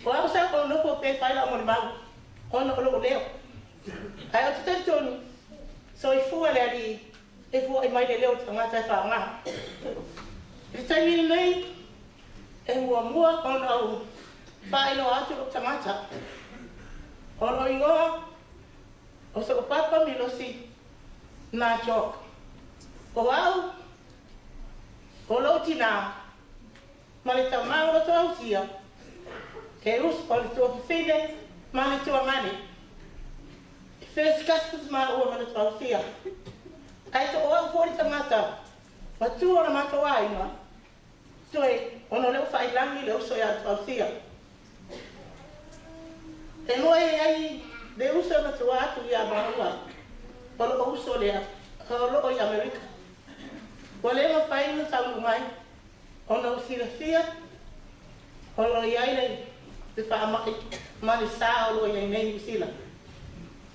O au sa ou nofo pea e fai lau molimau ona o lou leo. Ae ou te talitonu, soifua le Alii e foai mai le leo o le tagata e faaaoga. I le taimi lenei, e muamua ona ou faailoa atu lou tagata. O lou igoa o Sokopapa Milosi Najok. O au, o lou tinā, ma le tama o loto ausia, e uso o le tuafafine ma le tuagane. E first cousins maua ma loto ausia. Ae to o au foi le tagata matua o le matou aiga, toe ona o lea ua faailagi le uso ia loto ausia. E moe ai le uso e matua atu ia maua, o loo uso lea o loo i Amerika. Ua le mafai ona taunuu mai ona ua silafia o lo o i ai le faamai ma le sa o lo o i ai nei Niu Sila.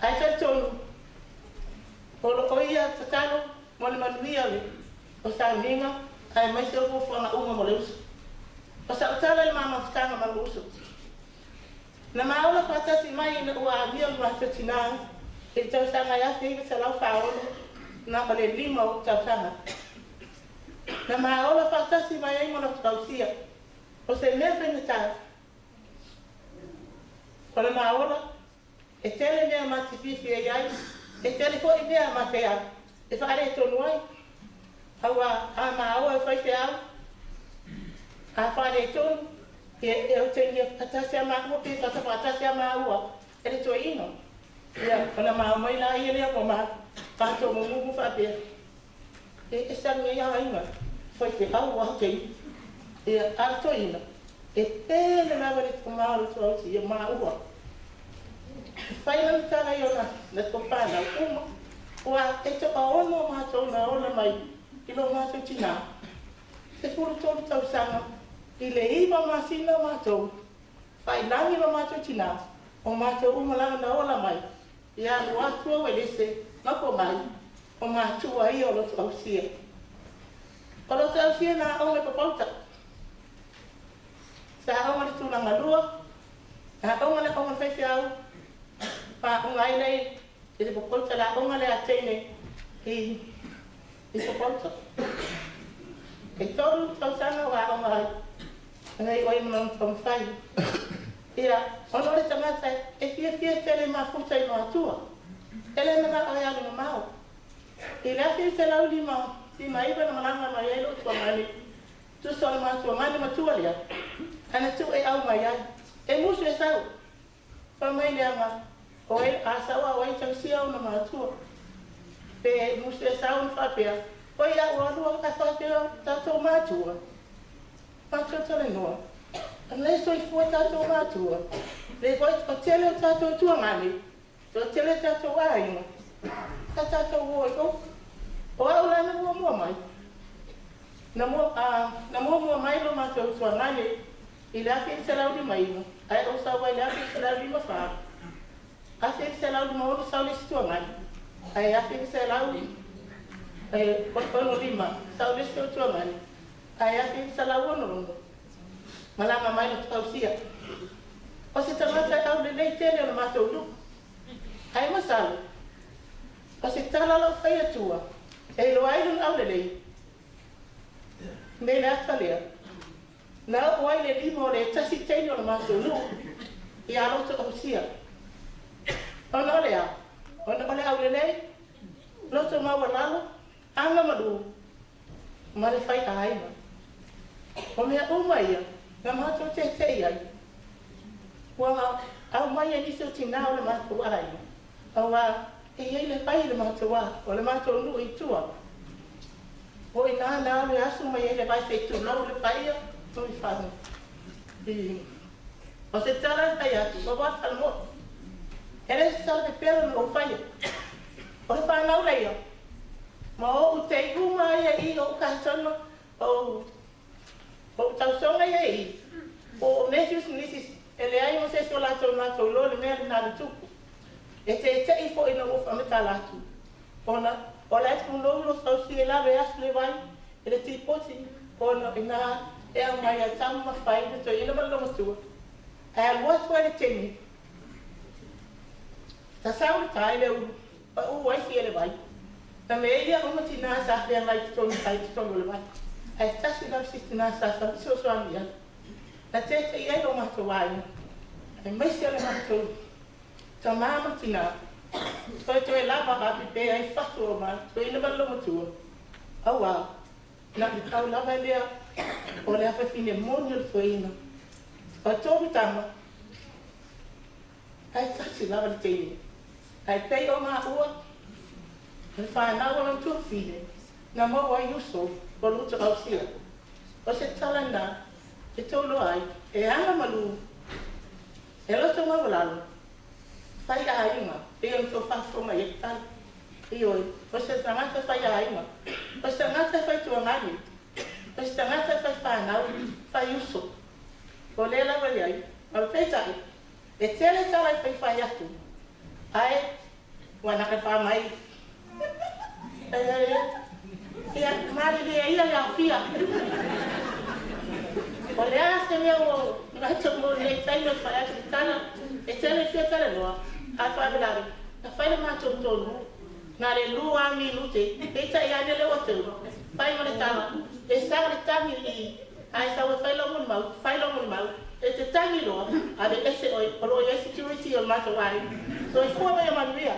Ae talitonu o lo o ia tatalo mo le manuia o sauniga aemaise o fuafuaga uma mo le uso. O sau tala i le ma mafutaga ma lou uso. Na ma ola faatasi mai ina ua amio le matou tinā i le tausaga e 1946, na o le 5 ou tausaga. Na ma ola faatasi mai ai ma lota tausia. O se mea faigata, o le ma ola, e tele mea ma te fiafia i ai, e tele foi mea ma te e faaletonu ai. Aua a maua e faifeau, a faaletonu, ia e otegia faatasi a maua pe tata faatasi a maua e le toeaina. Ia, ona maua mai laia lea ua ma faatomumu faapea, E ese atu nei aiga faifeau a te ia a le toeaina, e pele lava le tama o le tuaoti ia maua. E fai lana tala i ona na tofanau uma, ua e toaono matou na ola mai i lo matou tinā, 13 tausaga i le 9 masina o matou, faailagi lo matou tinā, o matou uma lava na ola mai, ia alu atu au Elese ma Pomai, o matua ia o loto ausia. O loto ausia na aoga i Papauta. Sa aoga le tulaga lua, aoga le aoga faifeau, aoga ai lea i le Papauta, le aoga lea a teine i Papauta. E 3 tausaga o aoga ai, na iu ai ma lona taumafai. Ia, ona o le tagata e fiafia tele mafuta i matua, e le manao e alu mamao. I le 1959 na malaga mai ai lou tuagane, tusa o le matuagane matua lea, ae na tuu e au mai ai. E musu e sau, fai mai leaga, o ai, a sau a o ai tausia ona matua. Pe musu e sau ona faapea, oi a ua alu ae faapea tatou matua. Matou talanoa, ona e soifua tatou matua, le foi o tele o tatou tuagane, o tele o tatou aiga, sa tatou o i o. O au la na muamua mai. Na, mua, na muamua mai lo matou tuagane i le 1959, ae ou sau ai i le 1954. 1956 sau le isi tuagane, ae 1965 sau le isi tuagane, ae 1966 malaga mai loto tausia. O se tagata e aulelei tele o le matou nuu. Ae masalo, o se tala lau fai atua, e iloa ai lona aulelei, nei le ata lea, na oo ai le lima o le tasi teine o le matou nuu ia loto ausia. Ona o le a? Ona o le aulelei, loto maualalo, aga malu, ma le fai aiga. O mea uma ia na matou teitei ai, ua aumai e nisi o tinā o le matou aiga, aua e i ai le vai i le matou a, o le matou nuu i tua. O i nā na alu e asu mai ai le vai se i tulou le paia o i fano. I, o se tala e fai atu, ua wā whalamoa. E le se tala pepelo na ou faia. O le whanau leia, ma oʻu tei uma ia i oʻu kasoga, o oʻu tausoga ia i, o oʻu nephews and nieces, e leai ma se isi o latou na matou iloa le mea lena na tupu. E teteʻi foi ina ua faamatala atu, ona o la e punou lo tausi e lalo e asu le vai i le tipoti, ona o i ina e aumai ai tama ma fai le toeaina ma le loomatua. Ae alu atu ai le teine, tasau le tae le ulu, paʻu ai sia le vai. Na mea ia uma tinā sa feagai i totonu tai totonu o le vai. Ae tasi lava si tinā sa sau fesoasoani i ai. Na teteʻi ai lo matou aiga, aemaise o le matou tamā ma tinā, toetoe lava apipe ai fatu o ma toeaina ma le loumatua, auā na o le pau lava lea o le afafine moni o le toeaina. O tolu tama, ae tasi lava le teine. Ae pei o maua, o le fanau o lona tuafafine, na maua ai uso o luto ausia. O se tala na e tauloa ai, e aga malu, e loto maualalo, fai aiga, pei ona tou faafofoga i ai tala. Ioe, o se tagata fai aiga, o se tagata fai tuagani, o se tagata fai fanau, fai uso. O lea lava i ai, ma le peitai, e tele tala i faifai atu, ae ua na ka mai. Ia, malilie ia le aofia. O le a se mea ua matou mo nei taimi o le fai atu i tala, e tele fia talanoa, ae faalavelave, na fai le matou tonu, na le 2 minute, peitai ane le ua teu, fai ma le tala, e sa le tagi i, ae sau e fai lau molimau, fai lau molimau, e te tagi loa, ave ese oi, o lo o i ai security o le matou aiga. Soifua ma ia manuia.